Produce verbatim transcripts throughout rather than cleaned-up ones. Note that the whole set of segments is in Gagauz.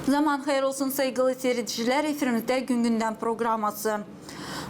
Zaman hayır olsun, saygılı siiredicilär, efirimizdä Gün-gündän programması.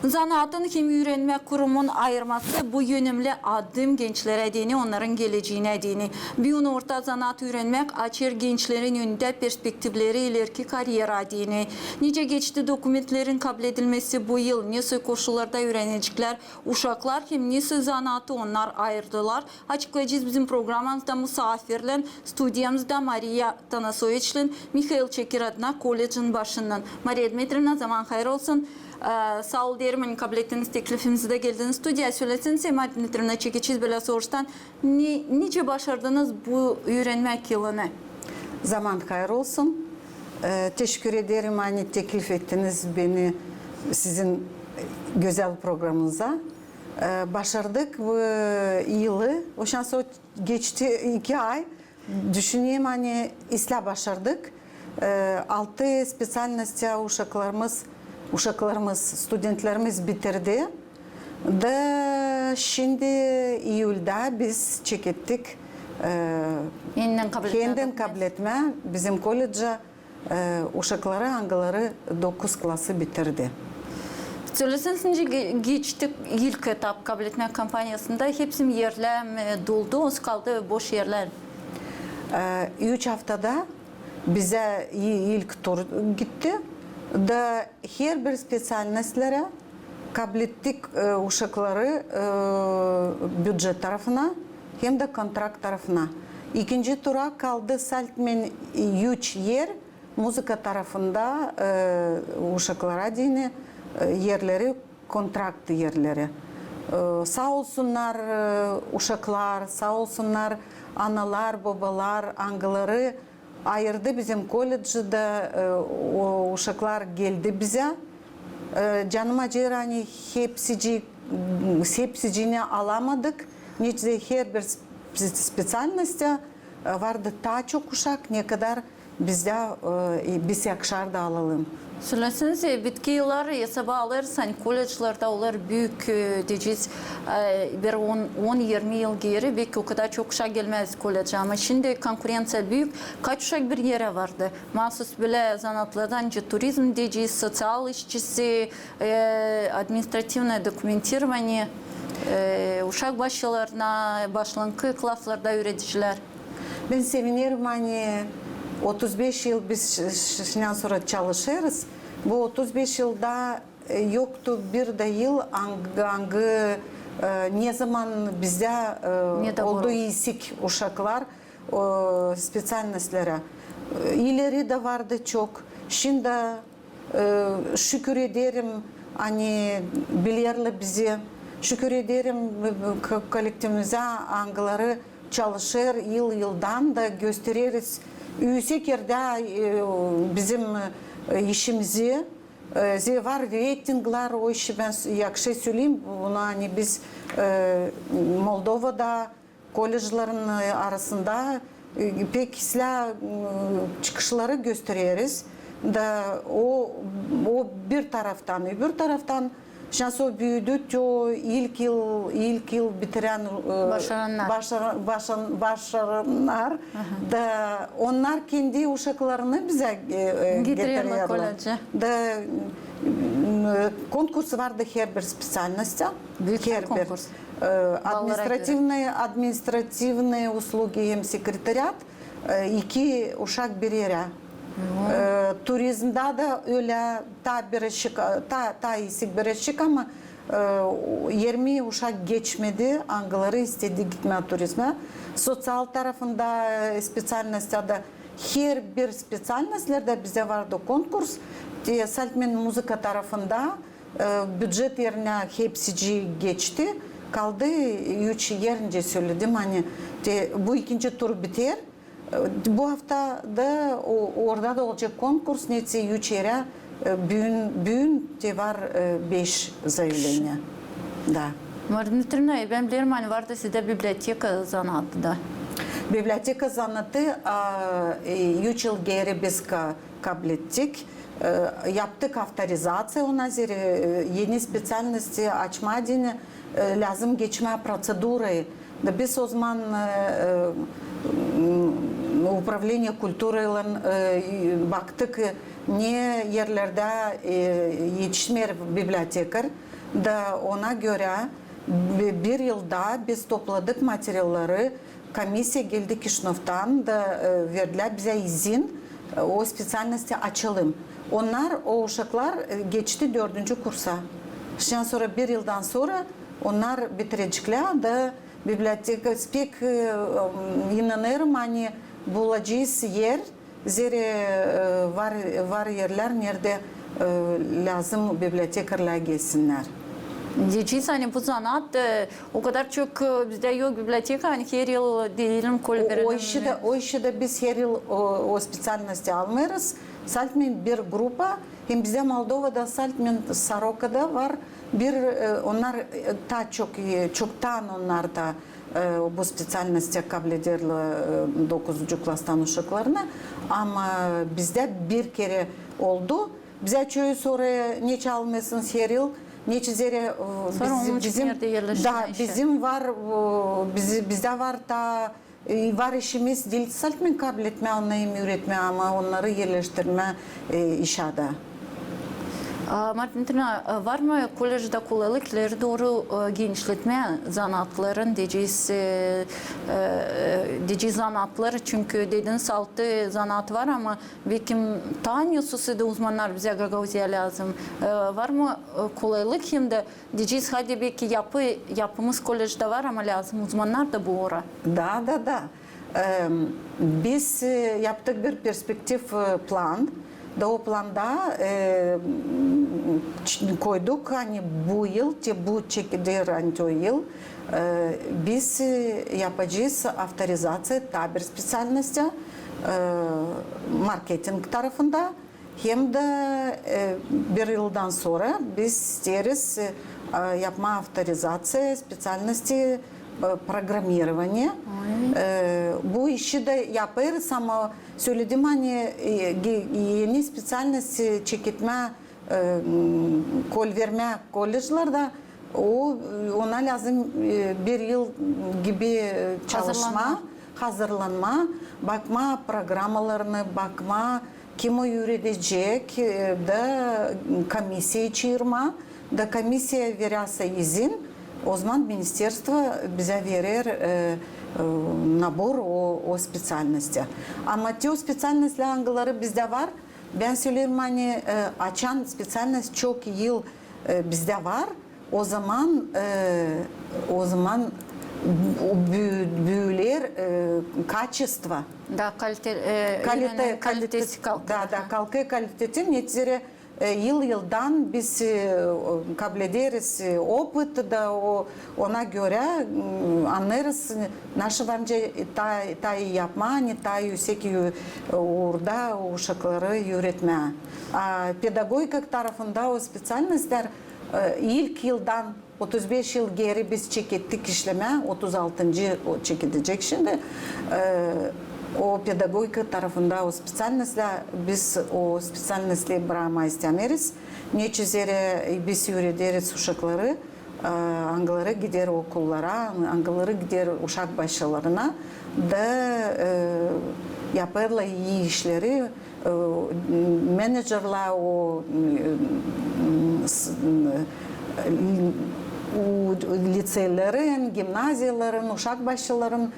Zanaatın hem üürenmäk kurumun ayırması bu önemi adım gençlerä deyni, onnarın geleceginä deyni. Büün orta zanaat üürenmäk açêr gençlerin önündä perspektivleri ilerki karyera deyni. Nicä geçti dokumentlerin kabledilmesi bu yıl, ne soy koşullarda üürenecklär uşaklar hem ne soy zanaatı onnar ayırdılar, açıklayacez bizim programamızda musaafirlän. Studiyamızda Mariya Tanasoviçlän, Mihail Çekir adına kolecin başından. Mariya Dmitrievna, zaman hayır olsun. E, saa ol deerim, ani kablettiniz teklifimizi dä geldiniz studiyaya. Söläseniz, Mariya Dmitrievna, çekecez bölä soruştan, ne, nicä başardınız bu üürenmäk yılını? Zaman hayır olsun. E, teşekkür ederim, ani teklif ettiniz beni sizin, e, gözäl programınıza. E, başardık bu yılı. O şansä geçti iki ay. Düşünerim, ani islää başardık. E, altı speţialnostaa uşaklarımız, uşaklarımız, studentlerimiz bitirdi. Da şindi iyulda biz çekettik, e, enidän kabletmää, enidän kabletmää bizim kolecä, e, uşakları, angıları dokuz klası bitirdi. Söleseniz, nicä ge-, geçti ilk etap kabletmää kampaniyasında, hepsi mi erlär, e, doldu, az kaldı boş erlär? E, üç aftada bizä i-, ilk tur gitti. Da herbir speţialnostlara kablettik, e, uşakları, e, bücet tarafına hem dä kontrakt tarafına. İkinci tura kaldı saltmen üç er, muzıka tarafında, e, uşaklara deyni, e, erleri, kontrakt erleri. E, saa olsunnar, e, uşaklar, saa olsunnar analar, bobalar, angıları ayırdı bizim koledji da, e, o uşaklar geldi bizä. E, canım acıyêr, ani hepsicii-, hepsiciini alamadık. Nicä herbir sp-, speţialnostaa, e, vardı taa çok uşak, ne kadar bizdä, e, biz yakışardı alalım. Söleseniz, e, bitki yılları esaba alêrız, ani koledjlerdä olêr büük, e, deyecez, e, bir on, on, irmi yıl geeri, beki o kadar çok uşak gelmäz koledjä. Ama şindi konkurenţiya büük. Kaç uşak bir erä vardı? Maasuz bölä zanaatlardan, nicä turizm deyecez, soţial işçisi, e, administrativnaya dokumentirovaniyä, e, uşak başçalarına, başlankı klaslarda üüredicilär. Bän sevinerim, ani otuz beş yıl biz ş-, ş-, şindän sora çalışêrız. Bu otuz beş yılda, e, yoktu bir dä yıl, angı, angı, e, nezaman bizdä, e, oldu eksik uşaklar, o, speţialnostlara. E, ileri dä vardı çok. Şindi E, şükür ederim, ani bilerlär bizi. Şükür ederim, e, ko-, kolektivimizä, angıları çalışêr yıl-yıldan da göstereriz. Üüsek erdä, e, bizim, e, işimizi. E, zerä var reytinglär, o işi bän s-, yakşı söleyim. Bunu, ani biz, e, Moldovada koledjlerin, e, arasında, e, pek islää, e, çıkışları göstereriz. Da o, o bir taraftan, öbür taraftan, şindi o büüdü, te o ilk yıl, ilk yıl bitirän, e, başarannar, başara-, başan-, başarannar. Da onnar kendi uşaklarını bizä, e, e, getirerlär koledjä. Da, m, konkurs vardı herbir speţialnosta. Büük bir konkurs. E, administrativnaya, administrativnaya uslugi hem sekretariat, e, iki uşak bir erä. E, turizmda da ölä, taa bir eşik, taa, taa eksik bir eşik, ama, e, irmi uşak geçmedi, angıları istedi gitmää turizmä. Soţial tarafında, e, speţialnosta da, herbir speţialnostlarda bizdä vardı konkurs. Te, saltmen muzıka tarafında, e, bücet erinä hepsicii geçti. Kaldı üç er, nicä söledim, ani te, bu ikinci tur biter. E, bu afta da o, orada da olacek konkurs, neçin üç erä, e, büün, büün te var, e, beş zayavleniya. Da. Mariya Dmitrievna, e, bän bilerim, ani vardı sizdä biblioteka zanaatı da. Biblioteka zanaatı, a, e, üç yıl geeri biz ka-, kablettik. E, yaptık avtorizaţiya ona, zerä, e, eni speţialnosti açmaa deyni, e, lääzım geçmää proţedurayı. Da biz ozaman, e, e, m, Управление культуры, e, baktık, e, ne erlerdä, e, etişmeer bibliotekar, da ona görä bi-, bir yılda biz topladık materialları, komissiya geldi Kişinövdan da, e, verdilär bizä izin, e, o speţialnosti açalım. Onnar, o uşaklar, e, geçti dördüncü kursa. Şindän sora, bir yıldan sora onnar bitireceklär da biblioteka, pek, e, inanêrım, ani bulacez er, zerä, e, var, var erlär, neredä, e, lääzım bibliotekarlar gelsinnär. Deyecez, ani bu zanaat, e, o kadar çok, e, bizdä yok biblioteka, ani her yıl deyelim, kol verelim. O işi dä, o işi dä biz her yıl o, o speţialnosti almêêrız. Saltmen bir grupa, hem bizdä Moldovada, saltmen Sarokada var bir, e, onnar, e, taa çok, e, çoktan onnar da, e, bu speţialnosti kablederlär, e, dokuzuncu klastan uşaklarını. Ama bizdä bir kerä oldu. Bizä çoyu sorêr, neçin almêêrsınız her yıl, neçin zerä, e, bizim, da, bizim var, e, bizi, bizdä var taa, e, var işimiz diil saltmen kabletmää onnarı hem üüretmää, ama onnarı erleştirmää, e, işä dä. A, Martina Dmitriyevna, e, var mı koledjda kolaylık ileri dooru, e, genişletmää zanaatların, deyecez, e, e, deyecez zanaatları, çünkü dediniz, altı zanaat var, ama bekim taa ne sosuydu uzmannar bizä Gagauziyada lääzım. E, var mı, e, kolaylık hem dä, deyecez, hadi bekim yapı, yapımız koledjda var, ama lääzım uzmannar da bu uura. Da, da, da. E, biz, e, yaptık bir perspektiv, e, plan. Da o planda, e, ç-, koyduk, ani bu yıl, te bu çekider, ani o yıl, e, biz, e, yapacez avtorizaţiya taa bir speţialnosti, e, marketing tarafında. Hem dä, e, bir yıldan sora biz isteeriz, e, yapmaa avtorizaţiya speţialnosti, e, programirovaniyä. E, bu işi dä yapêrız, ama söledim, ani, e, ge-, eni speţialnost, e, çeketmää, e, m, kol vermää koledjlerdä, o, e, ona lääzım, e, bir yıl gibi, e, çalışmaa, hazırlanmaa, bakmaa programalarını, bakmaa, kim o üüredecek, e, da komisiyayı çaarmaa, da komisiya verersa izin, ozaman ministerstvo bizä verer, e, e, nabor o, o speţialnosti. Ama te o speţialnostlär, angıları bizdä var, bän söleerim, ani, e, açan speţialnost çok yıl, e, bizdä var, ozaman, e, ozaman bü-, büüler, e, kaçestvo. Da, kalite-, e, kalite-, kalitesi kalkêr. Da, da, kalkêr kaliteti, neçin zerä, e, yıl-yıldan biz, e, kablederiz, e, opıt da o, ona görä, m, annêêrız, naşey var nicä taa, taa ii yapmaa, ani taa üüsek ü-, uurda uşakları üüretmää. A pedagogika tarafında o speţialnostlär, e, ilk yıldan otuz beş yıl geeri biz çekettik işlemää, otuz altıncı o çekedecek şindi. E, o pedagogika tarafında o speţialnostlär, biz o speţialnostları brakmaa istämeeriz. Neçin zerä biz üürederiz uşakları, e, angıları gider okullara, angıları gider uşak başçalarına da, e, yapêrlar ii işleri, e, menedžerlär, o, e, s-, e, u-, liţeylerin, gimnaziyaların, uşak başçaların,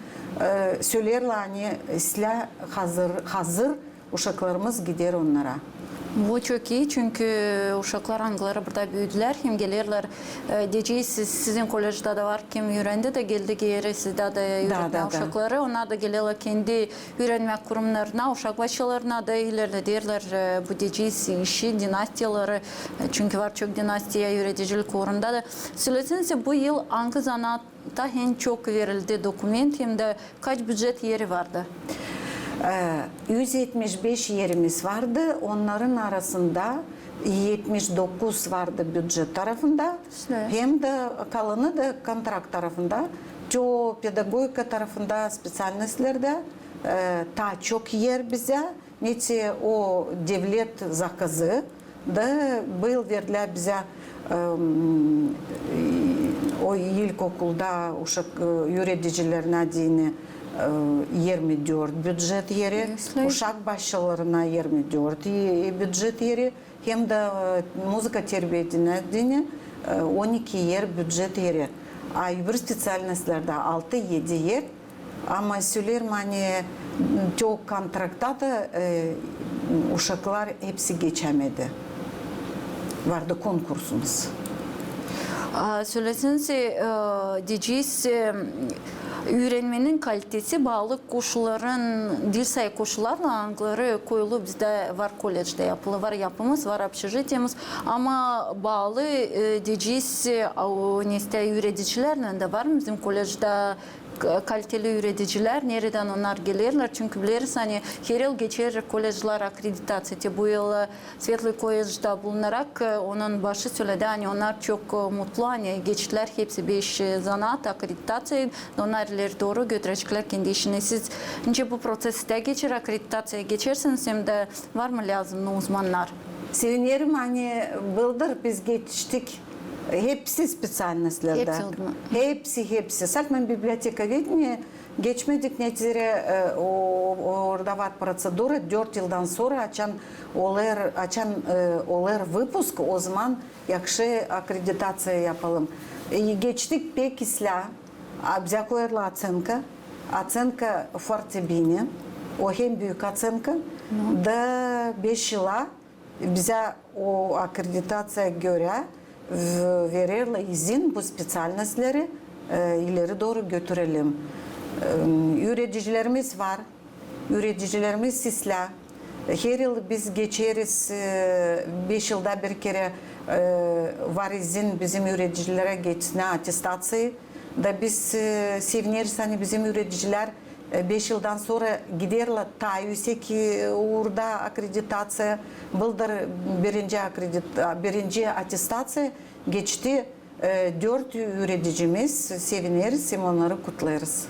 e, söleerlär, ani sizlär hazır, hazır, uşaklarımız gider onnara. Bu çok ii, çünkü uşaklar, angıları burada büüdülär, hem gelerlär, e, deyecez, siz, sizin koledjda da var, kim üürendi da geldi geeri sizdä da üüretmää uşakları. Onnar da gelerlär kendi üürenmä kurumnarına, uşak başçalarına da ilerlederlär, e, bu deyecez işi, dinastiyaları, e, çünkü var çok dinastiya üüredicilik uurunda da. Söleseeniz, bu yıl angı zanaata en çok verildi dokument, hem dä kaç bücet eri vardı? E, üz etmiş beş erimiz vardı, onnarın arasında etmiş dokuz vardı bücet tarafında, hem dä kalanı da kontrakt tarafında. Çoyu pedagogika tarafında speţialnostlerdä, e, taa çok er bizä, neçin o devlet zakazı, da bu yıl verdilär bizä, e, m, o ilkokulda uşak, e, üüredicilerinä deyni, e, irmi dört bücet eri, uşak başçılarına irmi dört e-, bücet eri, hem dä, e, muzıka terbiyedinä deyni, e, on iki er bücet eri. A öbür speţialnostlerdä altı-edi er. Ama söleerim, ani te o kontraktta da, e, uşaklar hepsi geçämedi. Vardı konkursumuz. A, söläseniz, e, deyecez, e, üürenmenin kalitesi baalı koşulların, diil sayı koşullarlan, angıları koyulu bizdä var, kolejdä yapılı, var yapımız, var opşežitiyemiz, ama baalı, e, deyecez, e, o, neysä üüredicilärlän dä var mı bizim kolejdä k-, kaliteli üüredicilär, neredän onnar gelerlär? Çünkü bileriz, ani her yıl geçer kolejlär akkreditaţiya. Te bu yıl, e, Svetlıy kolejdä bulunarak, e, onun başı söledi, ani onnar çok, e, mutlu, ani geçtilär hepsi beş, e, zanaat akkreditaţiya, onnar ileri dooru götürecklär kendi işini. Siz nicä bu proţesi dä geçer, akkreditaţiya geçersiniz, hem dä var mı lääzımnı uzmannar? Sevinerim, ani bıldır biz geçtik hepsi speţialnostlerdä. Hepsi oldu mu? Hepsi, hepsi. Salt män bibliotekavedenie geçmedik, neçin zerä, e, o, orada var proţedura, dört yıldan sora, açan olêr, açan, e, olêr vıpusk, ozaman yahşı akkreditaţiya yapalım. E, geçtik pek islää, a, bizä koyêrlar oţenka, oţenka foarte bine, o hem büük oţenka, da beş yıla bizä o akkreditaţiyaya görä v-, vererlär izin bu speţialnostları, e, ileri dooru götürelim. E, üüredicilerimiz var, üüredicilerimiz islää. Her yıl biz geçeriz, e, beş yılda bir kerä, e, var izin bizim üüredicilerä geçsinä attestaţiyayı. Da biz, e, sevineriz, ani bizim üüredicilär e, beş yıldan sora giderlär taa üüsek, e, uurda akkreditaţiya, bıldır birinci akkredit-, a, birinci attestaţiya geçti, e, dört üüredicimiz, sevineriz hem onnarı kutlêêrız.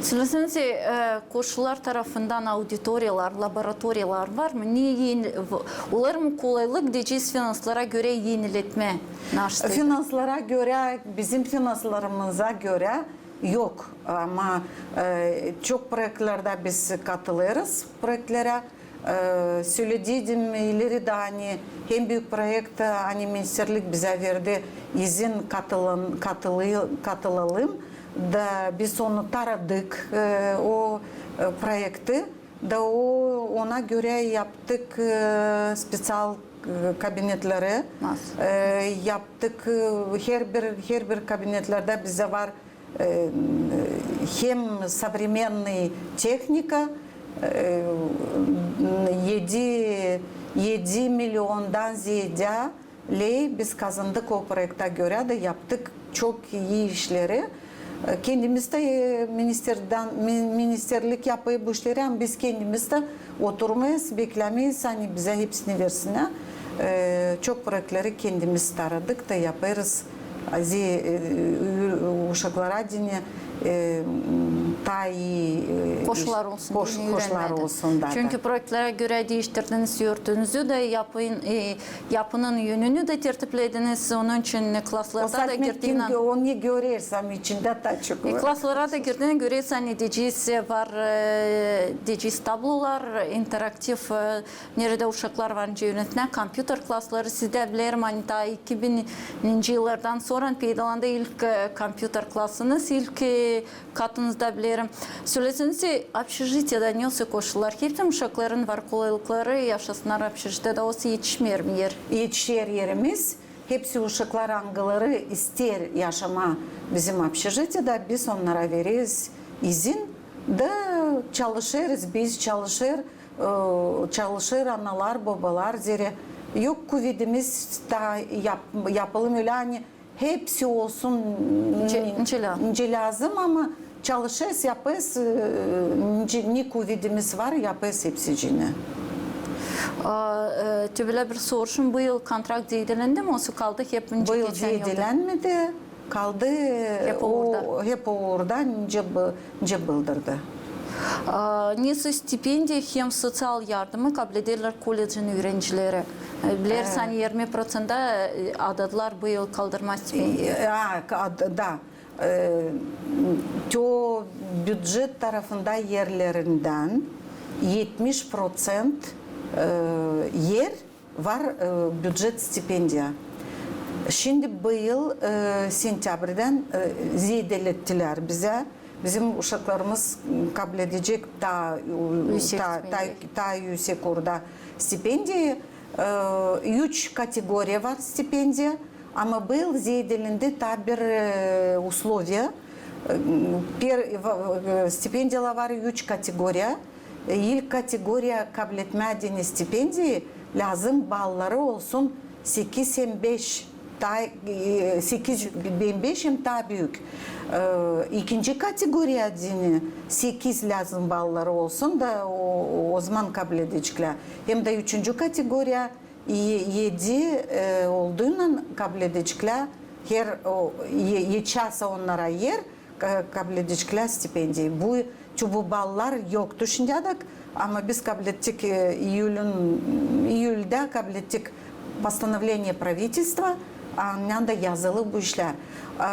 Söleseniz, e, koşullar tarafından auditoriyalar, laboratoriyalar var mı? Ne eni-, v-, olêr mı kolaylık, deyecez, finanslara görä eniletmä naştı? Finanslara görä, bizim finanslarımıza görä, yok. Ama, e, çok proektlerdä biz katılêrız, proektlerä. E, sölediydim ileri dä, ani en büük proekt, ani ministerlik bizä verdi izin katılın-, katılı-, katılalım. Da biz onu taradık, e, o, e, proekti. Da o, ona görä yaptık, e, speţial, e, kabinetleri. E, yaptık, e, herbir, herbir kabinetlerdä bizdä var e, hem современный tehnika, e, edi, edi milyondan zeedä ley biz kazandık o proektä görä da yaptık çok ii işleri. E, kendimiz dä, e, ministerdän, mi-, ministerlik yapêr bu işleri, ama biz kendimiz dä oturmêêrız, beklämeeriz, ani bizä hepsini versinnär. E, çok proektleri kendimiz taradık da yapêrız. Azi, e, ü-, uşaklara deyni, e, taa ii, e, koşullar olsun, koş-, deyni koşullar üürenmää dä olsun da. Çünkü proektlerä görä diiştirdiniz örtünüzü dä, yapın, e, yapının önünü dä tertiplediniz, onun için klaslarda da girdiynän. Onu görersin, ama içindä taa çok var. E, klaslara da girdiynän görersin, deyecez, var, e, deyecez, tablolar, interaktiv, e, neredä uşaklar var nicä üürensinär, kompyuter klasları. Sizdä, bilerim, ani taa iki bininci yıllardan sora peydalandı ilk, e, kompyuter klasınız, ilk, e, katınızda, bilerim. Söleseniz, opşežitiyada nesoy koşullar? Hepsi uşakların var kolaylıkları yaşasınnar opşežitiyada, osa etişmeer mi er? Etişer erimiz. Hepsi uşaklar, angıları isteer yaşamaa bizim opşežitiyada, biz onnara vereriz izin da çalışêrız, biz çalışêr, e, çalışêr analar, bobalar, zerä yok kuvedimiz taa yap-, yapalım ölä, ani hepsi olsun nicä, nicä lä-, nicä lääzım, ama çalışêrız, yapêrız, e, nicä, ne kuvedimiz var, yapêrız hepsicini. A, e, te bölä bir soruşum, bu yıl kontrakt zeedelendi mi, osa kaldı hep nicä geçän yılda? Bu yıl zeedelänmedi, kaldı, e, hep o uurda, hep o uurda, nicä bı-, nicä bıldırdı. A, nesoy stipendiya hem soţial yardımı kablederlär kolecin üürencileri? E, bileriz, ani irmi proţenttä, e, adadılar bu yıl kaldırmaa stipendiya. E, a, ka-, ad-, da. E, te o Bücet tarafında erlerindän etmiş proţent, e, er var, e, bücet stipendiya. Şindi bu yıl, e, sentâbrdän, e, zeedelettilär bizä. Bizim uşaklarımız kabledecek taa, e, üüsek taa, taa, stipendiya, taa üüsek orada stipendiyayı. E, üç kategoriya var stipendiya, ama bu yıl zeedelendi taa bir, e, usloviya. E, per-, va-, e, stipendiyalar var üç kategoriya. E, ilk kategoriya kabletmää deyni stipendiyayı lääzım balları olsun sekiz hem beş, taa, e, sekiz hem beş hem taa büük. E, ikinci kategoriya deyni sekiz lääzım balları olsun da o, ozaman kabledeceklär. Hem dä üçüncü kategoriya e-, edi, e, olduynan kabledeceklär, her, o, e-, etişärsä onnara er, ka-, kabledeceklär stipendiyayı. Bu, çü bu ballar yoktu şindiyädäk, ama biz kablettik, e, iyülün, iyüldä kablettik постановление правительства, annän dä yazılı bu işlär. E,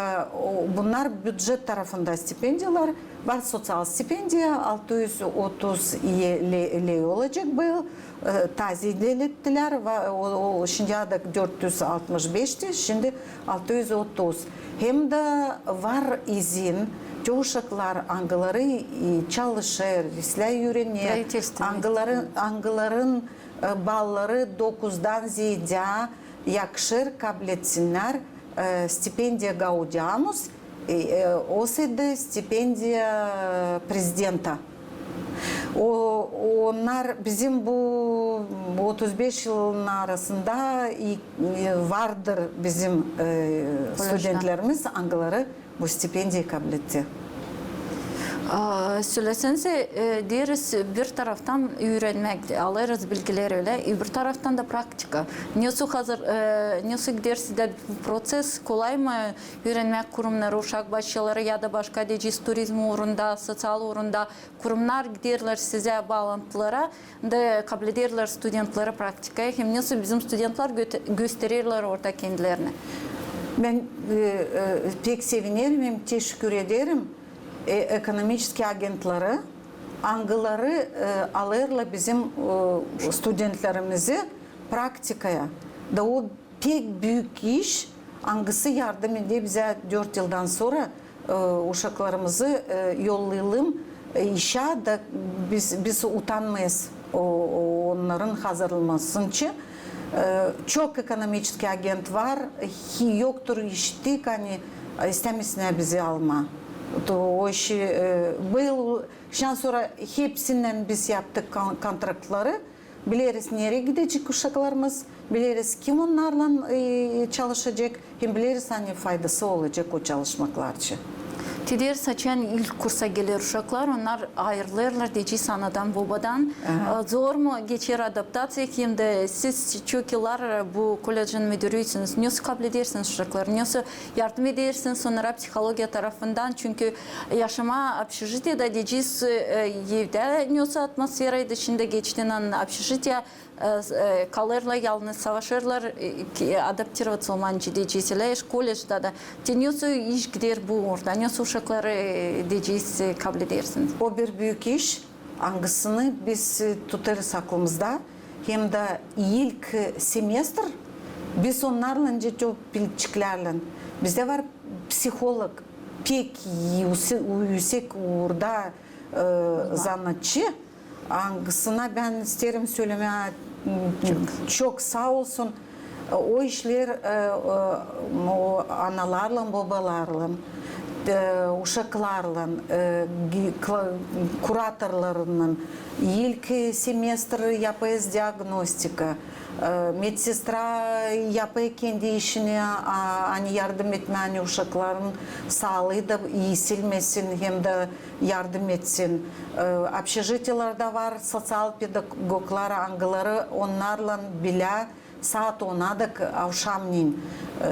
o, bunnar bücet tarafında stipendiyalar, var soţial stipendiya, altı üz otuz le-, le-, ley olacek bu yıl, e, taa zeedelettilär, va-, o, o, şindiyädäk dört üz altmış beşti, şindi altı üz otuz. Hem dä var izin, te uşaklar, angıları, e, çalışêr, islää üürener, angıların, angıların, e, balları dokuzdan zeedä yakışêr kabletsinnär, e, stipendiya Gaudiamus, e, e, o sede stipendiya prezidenta. O, onnar bizim bu otuz beş yılın arasında i-, e, vardır bizim, e, studentlerimiz, angıları bu stipendiyayı kabletti. A, söläseniz, e, deeriz, bir taraftan üürenmäk, alêrız bilgileri, ölä, öbür taraftan da praktika. Nesoy hazır, e, nesoy gider sizdä bu proţes, kolay mı üürenmäk kurumnarı, uşak başçaları ya da başka deyecez turizm uurunda, soţial uurunda kurumnar giderlär sizä baalantılara da kablederlär studentleri praktikaya, hem nesoy bizim studentlär göte-, göstererlär orada kendilerini? Bän, e, e, pek sevinerim hem teşekkür ederim, e, ekonomiçeskiy agentleri, angıları, e, alêrlar bizim, e, studentlerimizi praktikaya. Da o pek büük iş, angısı yardım eder bizä dört yıldan sora, e, uşaklarımızı, e, yollayalım, e, işä da biz, biz utanmayız o, o, onnarın hazırlanmasın için. E, çok ekonomiçeskiy agent var, hi-, yoktur iştik, ani, e, istämesinnär bizi almaa. To, o işi, e, bu yıl, şindän sora hepsinnän biz yaptık kon-, kontraktları. Bileriz, nereyi gidecek uşaklarımız, bileriz, kim onnarlan, e, çalışacek, hem bileriz, ani faydası olacek o çalışmaklar için. Te deeriz, açan ilk kursa geler uşaklar, onnar ayırılêrlar deyecez anadan, bobadan. Aha. E, zor mu geçer adaptaţiya, hem dä siz çok yıllar, e, bu kolecin müdürüysünüz, nesoy kabledersiniz uşakları, nesoy yardım edersiniz onnara psihologiya tarafından, çünkü yaşamaa opşejitiyada deyecez, e, evdä nesoy atmosferaydı, şindi geçtiynän opşejitiya, e, s-, e, kalêrlar yalnız, savaşêrlar, e, ki, adaptirovaţa olmaa, deyecez, ölä, kolejdä dä. Te nesoy iş gider bu uurda, nesoy uşakları, e, deyecez, e, kabledersiniz? O bir büük iş, angısını biz, e, tutarız aklımızda. Hem dä ilk, e, semestr biz onnarlan, nicä o pilçiklärlän. Bizdä var psiholog, pek üüse-, üüsek uurda, e, zanaatçı, angısına bän isteerim sölemää, m, çok saa olsun. O işleer, e, e, o analarlan, bobalarlan, e, uşaklarlan, e, gi-, kla-, kuratorlarlan. İlk semestr yapêrız diagnostika. E, medsestra yapêr kendi işini, a, ani yardım etmää, ani uşakların saalıı da iisilmesin, hem dä yardım etsin. E, opşejitiyalarda var soţial pedagoglar, angıları onnarlan bilä saat ona dek avşamneyin, e,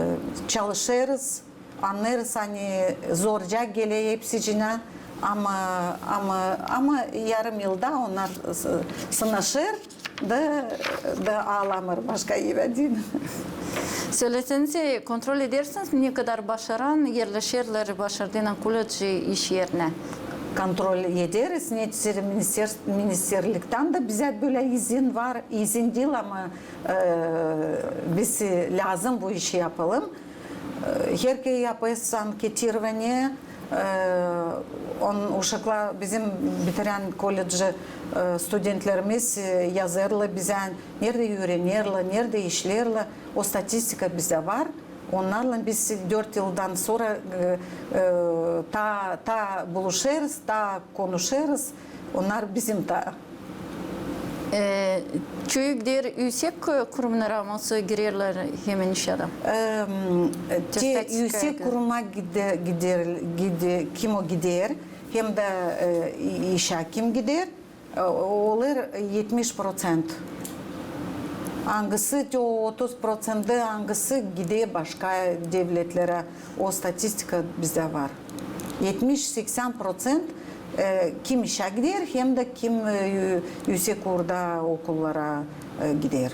çalışêrız. Annêêrız, ani zorca geler hepsicinä, ama, ama, ama yarım yılda onnar s-, sınaşêr da, da aalamêêr başka evä deyni. Söleseniz, kontrol edersiniz, ne kadar başaran erleşerlär başardıynan koledj iş erinä? kontrol ederiz. Neçizerä minister-, ministerliktän dä bizä bölä izin var. İzin diil, ama, e, biz, e, lääzım bu işi yapalım. E, herkerä yapêrız anketirovaniyä. E, on, uşaklar, bizim bitirän koledži, e, studentlerimiz, e, yazêrlar bizä, neredä üürenerlär, neredä işleerlär. O statistika bizdä var. Onnarlan biz dört yıldan sora, e, e, taa, taa buluşêrız, taa konuşêrız. Onnar bizim taa. E, çoyu gider üüsek kurumnara, yoksa girerlär hemen işä dä? E, m, te üüsek kuruma gide-, gider, gide-, kim o gider, hem dä, e, i-, işä kim gider, e, o-, olêr etmiş proţent. Angısı, te o otuz proţenti, angısı gider başka devletlerä, o statistika bizdä var. Etmiş, seksän proţent, e, kim işä gider, hem dä kim, e, üüsek uurda okullara, e, gider.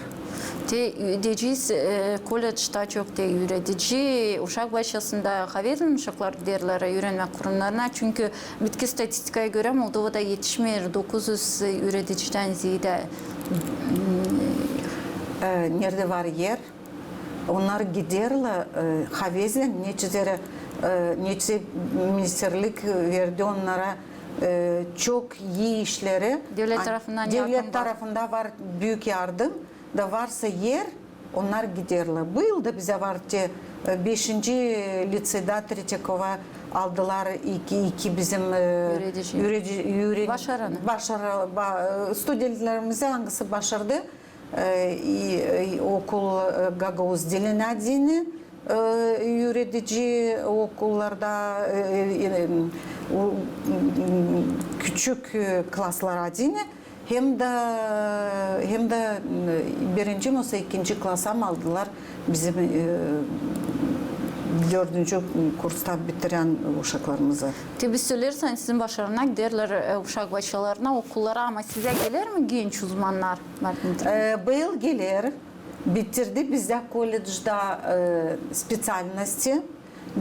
Te üürediciyiz, e, koledž taa çok te üüredici, uşak başçasında, havezlän uşaklar giderlär üürenmä kurumnarına, çünkü bitki statistikaya görä Moldovada etişmeer dokuz üz üüredicidän zeedä. E, neredä var er, onnar giderlär, e, havezlän, neçizerä, e, neçizerä ministerlik verdi onnara, e, çok ii işleri. Devlet tarafından yardım var. Devlet tarafından var büük yardım, da varsa er, onnar giderlär. Bu yıl da bizä var te, e, beşinci liceyda Tretyakova aldılar iki, iki bizim, e, üüredi-, üüredi-, başaranı. Başarı, ba-, e, studentlerimizi, angısı başardı. E, i, e, okul, e, gagauz dilini deyni, e, üüredici okullarda, e, e, e, u-, küçük, e, klaslara deyni, hem dä, hem dä, e, birinci, yoksa ikinci klasa mı aldılar bizim, e, dördüncü kursta bitirän uşaklarımızı. Te biz söleersän, sizin başarana giderlär, e, uşak başçalarına, okullara, ama sizä geler mi genç uzmannar? E, bu yıl geler, bitirdi bizdä koledžda, e, speţialnosti,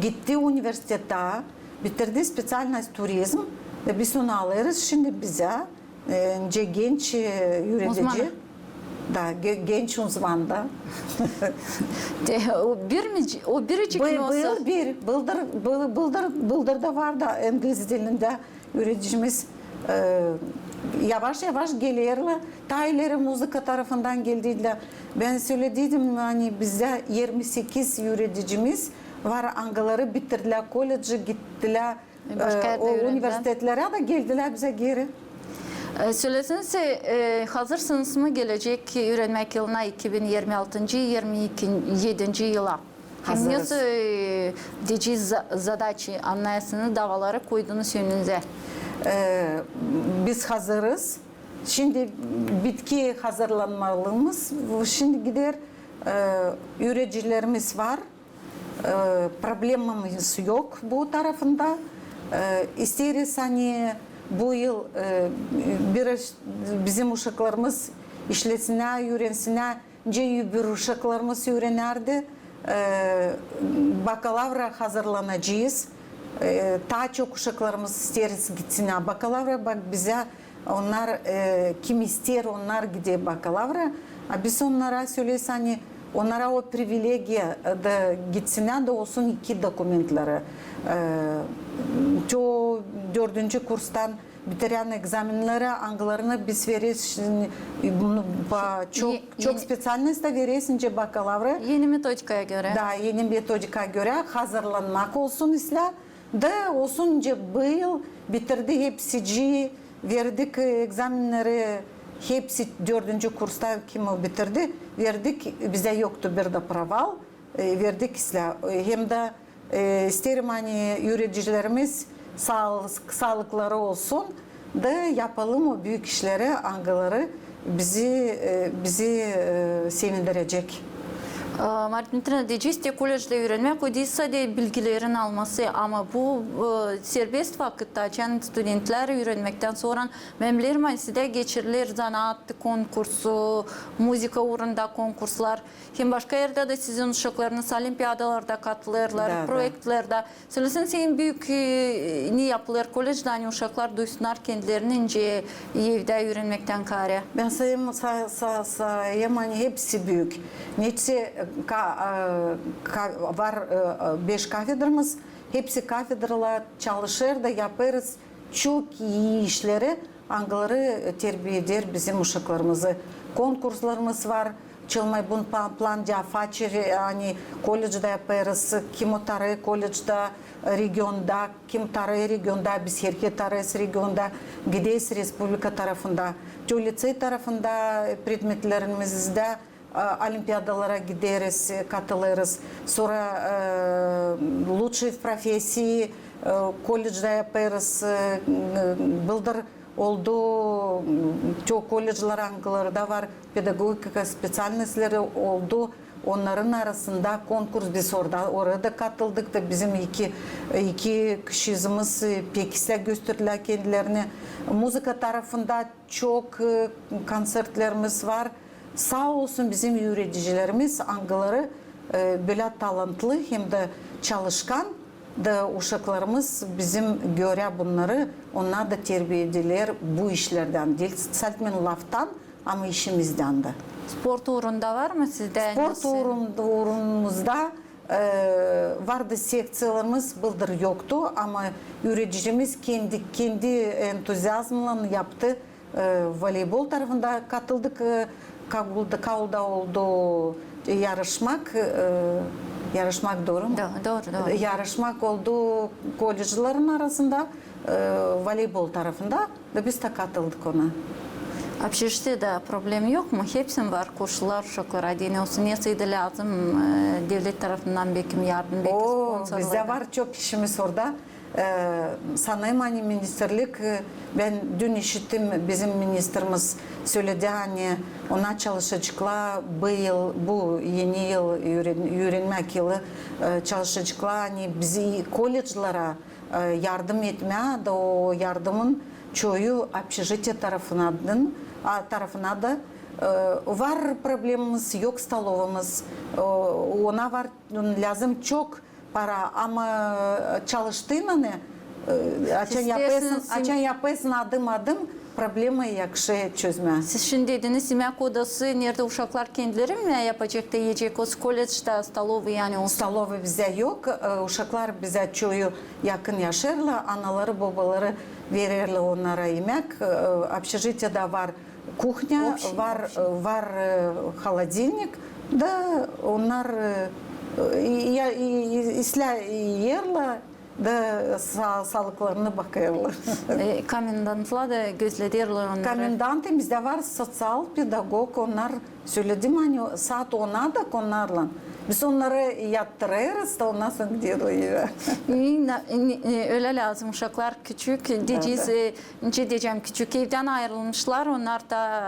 gitti universitetä, bitirdi speţialnost turizm, e, biz onu alêrız şindi bizä, e, nicä genç, e, üüredici. Uzmanı. Da, ge-, genç uzman da. Te, o bir mi, o biricik mi olsa? Bu yıl bir, bıldır, bıl-, bıldır, bıldır da var da ingliz dilindä. Üüredicimiz, e, yavaş-yavaş gelerlär. Taa ileri muzıka tarafından geldilär. Bän sölediydim, ani bizdä irmi sekiz üüredicimiz var, angıları bitirdilär koledži, gittilär, e, o universitetlerä da geldilär bizä geri. E, söleseeniz, e, hazırsınız mı gelecek üürenmäk yılına, iki bin irmi altıncı, irmi edinci yıla? Hazırız. Hem nasıl, e, deyecez, za-, zadaçi, annayasını, davaları koydunuz önünüzä? E, biz hazırız. Şindi bitki hazırlanmalımız. Şindi gider, e, üüredicilerimiz var. E, problemamız yok bu tarafında. E, isteeriz, ani bu yıl, e, biraz bizim uşaklarımız işlesinnär, üürensinnär, nicä öbür uşaklarımız üürenärdi. E, bakalavra hazırlanacez. E, taa çok uşaklarımız isteeriz gitsinnär bakalavra. Bak, bizä onnar, e, kim isteer, onnar gider bakalavra. A biz onnara söleeriz, ani onnara o privilegiya, e, da gitsinnär da olsun iki dokumentleri. E, te o dördüncü kurstan bitirän egzamenleri, angılarını biz vereriz şindi, e, bunu, ba, çok, çok speţialnostlara vereriz nicä bakalavra. Eni metodikaya görä. Da, eni metodikaya görä hazırlanmak olsun islää. Da olsun nicä bu yıl bitirdi hepsicii, verdik, e, egzamenleri, hepsi dördüncü kursta kim o bitirdi, verdik, bizä yoktu bir dä proval, e, verdik islää. E, hem dä, e, isteerim, ani üüredicilerimiz saalık-, saalıkları olsun da yapalım o büük işleri, angıları bizi, e, bizi, e, sevindirecek. Marina Dmitrievna, deyecez, te koledjtä üürenmäk o diil sade bilgilerin alması, ama bu, e, serbest vakıtta, açan studentlär üürenmäktän sora, bän bilerim, ani sizdä geçiriler zanaat konkursu, muzıka uurunda konkurslar. Hem başka erdä dä sizin uşaklarınız olimpiadalarda katılêrlar, proektlerdä. Söläseniz, en büük, e, ne yapılêr koledjtä, ani uşaklar duysunnar kendilerini nicä evdä üürenmäktän kaarä? Bän sayêrım, sa-, sa-, sayêrım, ani hepsi büük. Neçin, e, ka-, e, ka-, var, e, e, beş kafedramız, hepsi kafedralar çalışêr da yapêrız çok ii işleri, angıları terbiä eder bizim uşaklarımızı. Konkurslarımız var, Çılmay bun pa-, plan dä afaçeri, ani koledjtä yapêrız, kim oturêr koledjtä, regionda, kim oturêr regionda, biz herkez oturêrız regionda, gideriz respublika tarafında. Te licey tarafında, e, predmetlerimizdä, e, olimpiadalara gideriz, e, katılêrız. Sora, e, лучшие в профессии, e, koledjtä yapêrız, e, bıldır Oldu, m, çok koledjlar, angıları da var pedagogika speţialnostları, oldu. Onnarın arasında konkurs, biz orada, oraya da katıldık da bizim iki, iki kişimiz, e, pek islää gösterdilär kendilerini. Muzıka tarafında çok, e, kontsertlerimiz var. Saa olsun bizim üüredicilerimiz, angıları, e, bölä talantlı hem dä çalışkan, da uşaklarımız bizim görä bunnarı, onnar da terbiä edilär bu işlerdän. Diil salt men laftan, ama işimizdän dä. Sport uurunda var mı sizdä? Sport uurun-, uurumuzda, e, vardı sekţiyalarımız, bıldır yoktu, ama üüredicimiz kendi, kendi entuziazmınnan yaptı. E, voleybol tarafında katıldık, e, Kaulda, Kaulda oldu, e, yarışmak, e, yarışmak, dooru mu? Do-, dooru, dooru. Yarışmak oldu koledjların arasında, e, voleybol tarafında da biz dä katıldık ona. Общежитиедä problem yok mu? Hepsi mi var koşullar uşaklara deyni olsun? Neysä dä lääzım, e, devlet tarafından bekim yardım, bekim sponsorlar. Bizdä var çok işimiz orada. E, sanêrım, ani ministerlik, e, bän dün işittim, bizim ministerimiz söledi, ani onnar çalışaceklar bu yıl, bu eni yıl, üüren-, üürenmäk yılı, e, çalışaceklar, ani bizi koledjlara, e, yardım etmää, da o yardımın çoyu общежитие tarafından, a, tarafına da, e, var problemamız, yok stolovamız, e, ona var, lääzım çok para, ama, e, çalıştıynan, e, açan yapêrsın, açan yapêrsın adım-adım, problemayı yakşı çözmää. Siz şindi dediniz, imäk odası, neredä uşaklar kendileri mi yapacek da iyecek, o koledjtä stolovı, yani o. Stolovı bizä yok, e, uşaklar bizä çoyu yakın yaşêêrlar, anaları, bobaları vererlär onnara imäk, e, общежитиедä var kuhnya, var, var, e, холодильник, da onnar, e, e, ya, e, e, islää erlär, da sa-, saalıklarını bakêrlar. E, komendantlar da gözlederlär onnarı. Komendant, bizdä var soţial pedagog, onnar, söledim, ani saat ona dek onnarlan. Biz onnarı yattırêrız da ondan sora giderlär evä. E, ölä lääzım, uşaklar küçük, deyecez, e, nicä deyecäm, küçük evdän ayırılmışlar, onnar da,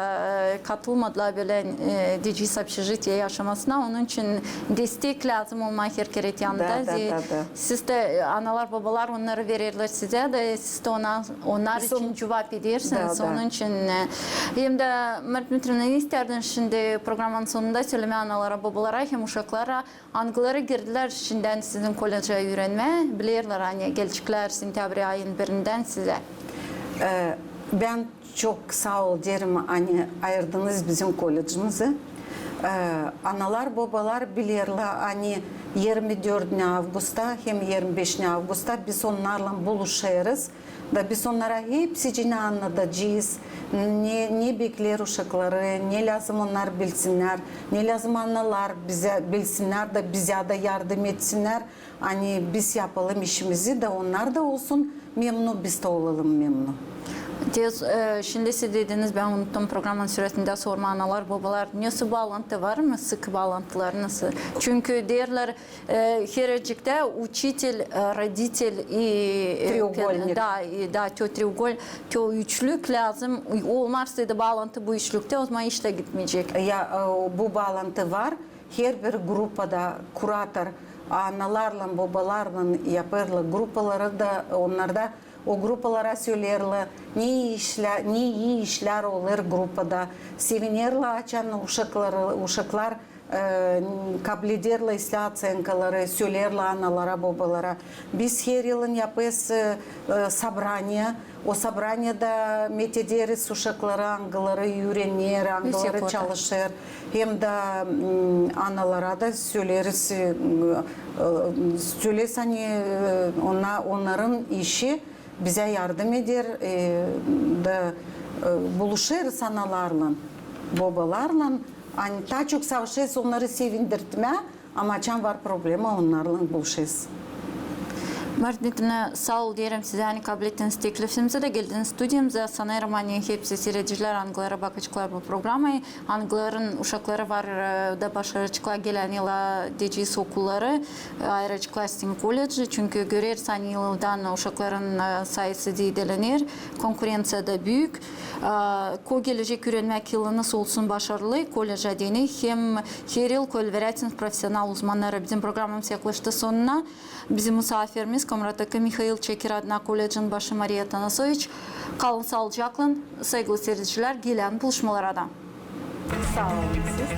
e, katılmadılar bölä, e, deyecez, общежитие yaşamasına. Onun için destek lääzım olmaa her kerä yanında. Da, da, da, da. Siz dä, e, analar, bobalar onnarı vererlär sizä da, siz dä ona, onnar için cuvap edersiniz. Da, da. Onun için, e, hem dä, Marina Dmitrievna, ne istärdin şindi programanın sonunda sölemää analara, bobalara hem uşaklara, angıları girdilär şindän sizin koledjä üürenmää, bilerlär, ani geleceklär sentябрь ayın birindän sizä. E, bän çok saa ol deerim, ani ayırdınız bizim koledjimizi. E, analar, bobalar bilerlär, ani irmi dördünä avgusta hem irmi beşinä avgusta biz onnarlan buluşêrız. Da biz onnara hepsicinä annadacez, ne, ne bekleer uşakları, ne lääzım onnar bilsinnär, ne lääzım analar bizä bilsinnär da bizä dä yardım etsinnär. Ani biz yapalım işimizi da onnar da olsun memnun, biz dä olalım memnun. Te, e, şindi siz dediniz, bän unuttum programanın süresindä sormaa, analar, bobalar, nesoy baalantı var mı, sık baalantılar nesoy? Çünkü deerlär, E, hereciktä учитель, e, родитель и, e, треугольник. Da, i, da, то треуголь-, то üçlük lääzım, olmarsaydı baalantı bu üçlüktä, ozaman iş dä gitmeyecek. Ya, e, bu baalantı var. Herbir grupada kurator analarlan, bobalarlan yapêrlar grupaları da, onnarda o grupalara söleerlär, ne ii işlär, ne ii işlär olêr grupada. Sevinerlär, açan uşakları, uşaklar e, kablederlär islää otsenkaları, söleerlär analara, bobalara. Biz her yılın yapêrız, e, e, sobraniya. O sobraniyada metederiz uşakları, angıları üürener, angıları çalışêr. Hem dä, m, analara da söleriz, e, e, söleriz, ani, e, ona-, onnarın işi bizä yardım eder, e, da, e, buluşêrız analarlan, bobalarlan, ani taa çok savaşêrız onnarı sevindirtmää, ama açan var problema, onnarlan buluşêrız. Martina, saa ol deerim sizä, ani kablettiniz teklifimizi da geldiniz studiyamıza. Sanêrım, ani hepsi siiredicilär, angıları bakaceklar bu programayı, angıların uşakları var, e, da başaraceklar gelän yıla deyecez okulları, e, ayıraceklar sizin koledji. Çünkü göreriz, ani yıldan uşakların, e, sayısı diilener, konkurenţiya da büük. E, ko gelecek üürenmäk yılınız olsun başarılı, koledjä deyni hem her yıl koyuluverä profesional uzmannarı. Bizim programamız yaklaştı sonuna. Bizim musaafirimiz Komrattaki Mihail Çekir adına koledjin başı Mariya Tanasoviç. Kalın saalıcaklan, saygılı siiredicilär, gelän buluşmalara da. Saa olun siz.